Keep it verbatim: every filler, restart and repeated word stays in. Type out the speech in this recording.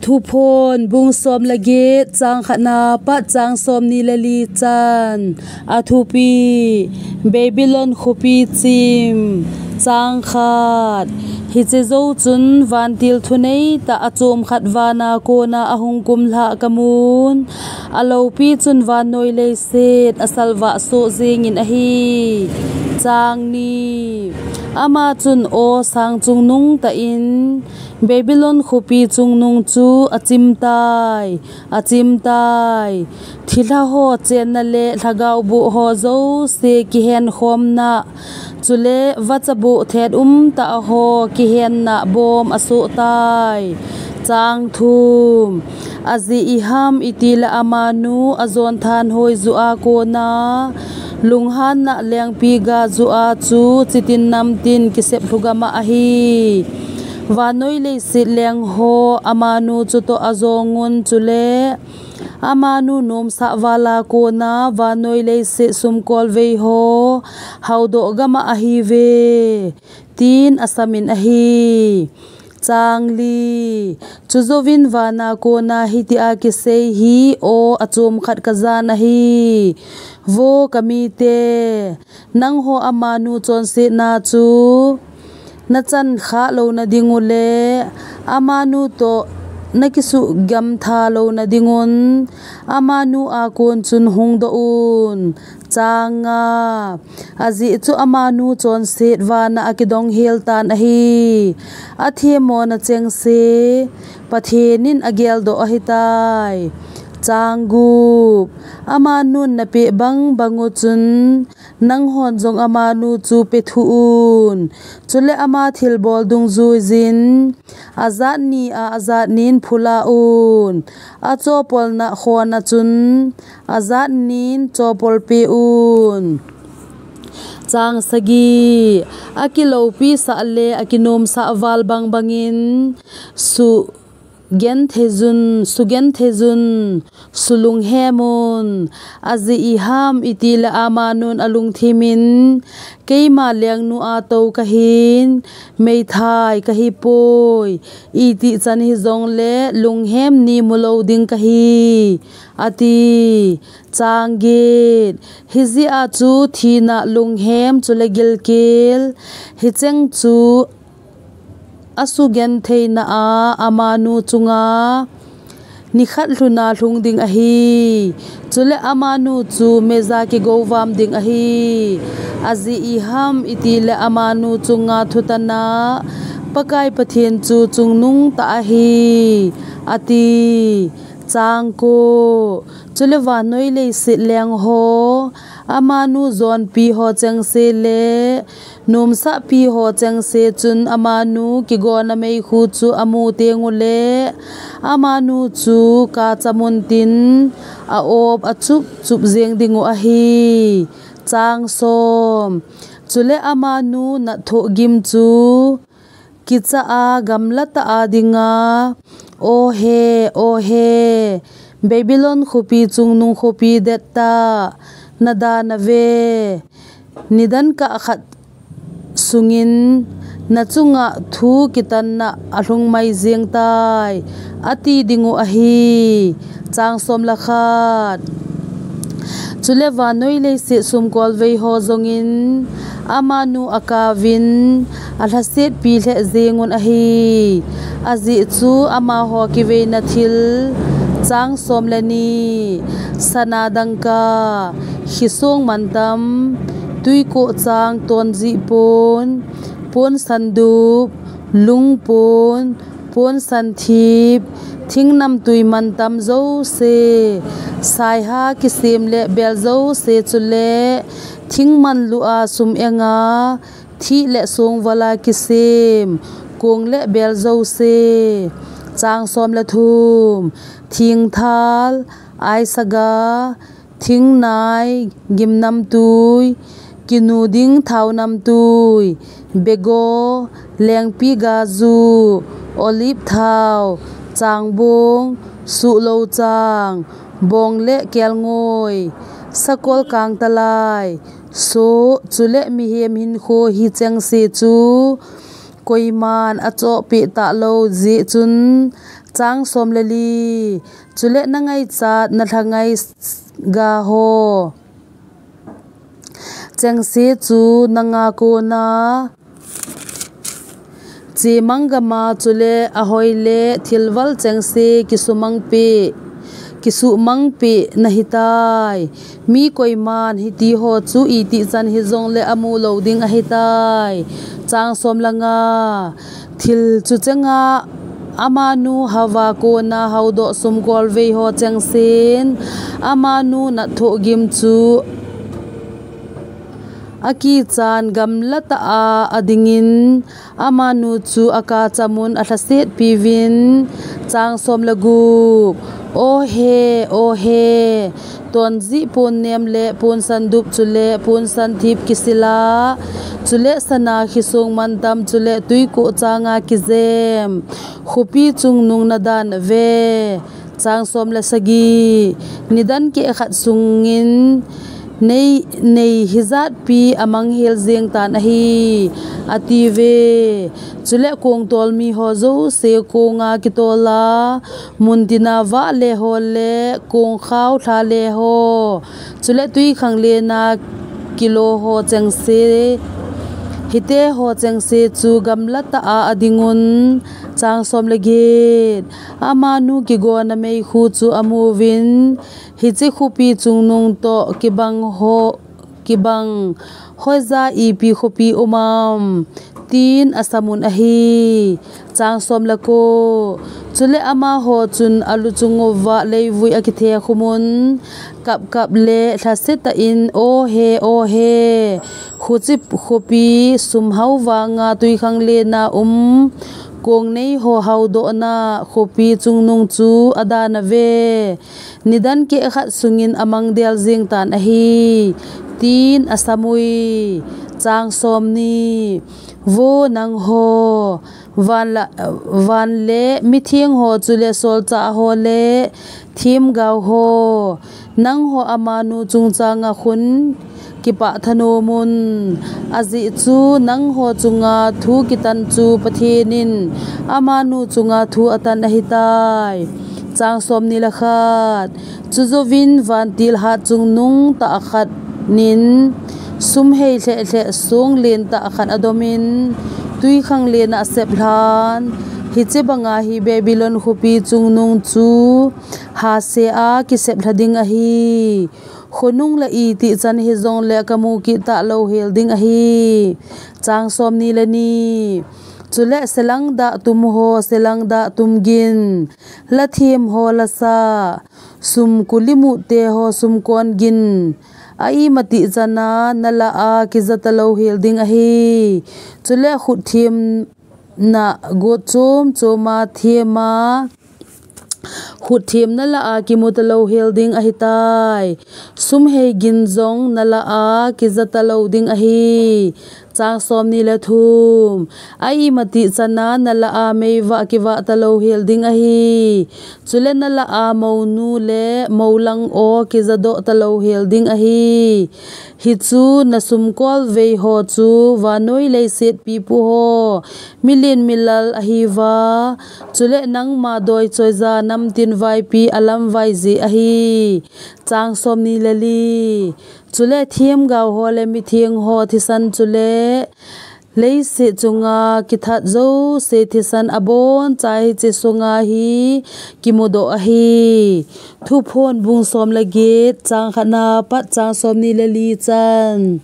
Thuphon bung som le get chang khatna pat chang som ni le li chan. A thupi: Babylon khopi chim. Chang khat. Hiche jou chun vantil thunei tah a chom khat vana kona ahung kumlhah kamun. A lopi chun vannoi leiset a salvah soh jingin ahi. Chang ni. Ama chun aw sang chungnung tah in, Babylon khopi chungnung chu a chim tai, a chim tai. Thilha ho chenna le lhagao boh ho jouse kihenkhomna, chule vacha boh thet um tah ho kihenna bom a soh tai. Chang thum. Ajeh iham itile amanu a jon thanhoi joh a kona lunghanna lengpi ga joh a chu chitin namtin kisep lhu gam'a ahi. Vannoi leiset leng ho amanu chutoh a jongun chule amanu nomsah vala kona vannoi leiset sumkolvei ho haodoh gam'a ahiuve, tin asamin ahi. Chang li. Chujouvin vana kona hitia kisei hi aw a chom khat kajan ahi. Vo kamite, nangho amanu chonsetna chu nachan khah louna ding u le amanu toh nakisuhgam tha louna dingun amanu a kon chun hungdoh un. Chang nga. Ajeh chu amanu chonset vana akidong hel tan ahi. Athemmona chengse Pathen in ageldoh ahitai. Chang gup. Amanun napeh bang bang u chun nanghon jong amanu chu pethu un. Chule ama thilbol dungjuiyin ajat ni a ajat nin phula un. Achopolna khona chun ajat nin chopol peh un. Chang sagi. Akiloupi sah le akinomsah val bang bangin sugenthei jun, sugenthei jun, sulunghem un. Ajeh iham itile amanun alungthimin, keima lengnu a tou kahin, meithai kahipoi. Itih chan hijongle lunghem ni mulou ding kahi, ati. Chang get. Hijeh a chu thina, lunghem chule gilkel hicheng chu asugentheina a amanu chunga nikhat lhuna lhung ding ahi. Chule amanu chu meija kigouvam ding ahi. Ajeh iham itile amanu chunga thutana Pakai Pathen chu chungnung tah ahi, ati. Chang ko. Chule vannoi leiset leng ho, amanu jonpi ho chengse le nomsahpi ho chengse chun amanu kigona meikhu chu amu teng ule amanu chu kacha muntin a-op achup chup jeng ding u ahi. Chang som. Chule amanu natthoh gim chu kicha a gamla tah a dinga, Ohe, ohe, Babylon khopi chungnung khopi dettah, nadana ve, nidan kah khat sungin nachunga thu kitanna alhung mai jeng tai, ati ding u ahi. Chang som le khat. Chule vannoi leiset sumkolvei ho jongin amanu akaovin alhasetpi lheh jengun ahi. Ajeh chu amaho kiveina thil. Chang som le ni. Sana dangka, khisong mantam, twikoh chang tonjih pon, pon sandup, lungpon, pon santhip, thing namtui mantam jouse, saiha kisem le bel jouse chule thing manlu a sum enga, thih le songvala kisem kong le bel jouse. Chang som le thum. Thingthal, aisaga, thingnai, gimnamtui, kinu ding thaonamtui, bego, lengpi gaju, olive thao, changbong, suhlou chang, bong le kelngoi, sakol kangtalai, soh, chule mihem hinkho hichengse chu koiman achohpeh talou jeh chun Chang som le li. Chule na ngaichat na lhangai s-, ga ho chengse chu nanga kona chemang gama chule ahoi le thilval chengse kisumangpeh, kisumangpeh na hitai. Mi koiman hiti ho chu itih chan hijongle amu lou ding ahitai. Chang som le nga. Thil chu chenga amanu Hava kona haudoh sumkolvei ho chengsen, amanu natthohgim chu akichan gamla tah a adingin, amanu chu akachamun alhasetpiuvin. Chang som le gup. O he, o he, tonjih ponnem le ponsan dup chule ponsan thip kisila, chule sana khisong mantam chule tuikoh changa kijem khopi chungnung nadan ve. Chang som le sagi. Nidan keh khat sungin nei, nei hijatpi amanghel jeng tan ahi, atiuve. Chule kongtol mi ho jouse konga kitola, muntina vahle ho le kongkhao lhahle ho, chule twikhanglen a kilo ho chengse, hite ho chengse chu gamla tah a adingun. Chang som le get. Amanu kigona meikhu chu amuvin, hiche khopi chungnung toh kibang ho, kibang hoija ipi khopi umam, tin asamun ahi. Chang som le ko. Chule amaho chun aluchung uva leivui akithekhumun, kapkap le lhasetah in, O he, o he, khuchi khopi sumhao vanga twikhanglen a um, kongnei ho haodohna khopi chungnung chu adan uve. Nidan keh khat sungin amangdel jeng tan ahi, tin asamui. Chang som ni. Vo nangho, van la, van le mitheng ho chule solchah ho le themgao ho, nangho amanu chungchanga khun kipah thanomun. Ajeh chu nangho chunga thu kitan chu Pathen in amanu chunga thu atan ahitai. Chang som ni le khat. Chujouvin vantil hat chungnung tah khat nin sumhei lheh lheh songlen tah khat adomin twikhanglen a asep lhan. Hiche banga hi Babylon khopi chungnung chu hase a kisep lha ding ahi. Khonung la itih chan hijongle kamu kit talou hel ding ahi. Chang som ni le ni. Chule selangdah tum ho, selangdah tum gin, la them ho la sa, sum kulimut te ho sum kon gin, a imatih chana na lah a kija talou hel ding ahi. Chule khut them na got chom choma them a, khut them na lah a kimu talou hel ding ahitai. Sumhei gin jong na lah a kija talou ding ahi. Chang som ni le thum. A imatih chana na lah a meivah kivah talou hel ding ahi. Chule na lah a mounu le moulang o kija doh talou hel ding ahi. Hichu na sumkolvei ho chu vannoi leiset pipu ho, milen milal ahiuva, chule nangma doi choija namtin vaipi alamvai jeh ahi. Chang som ni le li. Chule themgao ho le mitheng ho thisan chule leiset chunga kithat jouse thisan aboncha hiche sunga hi kimudoh ahi. Thuphon bung som le get, chang khat na pat chang som ni le li chan.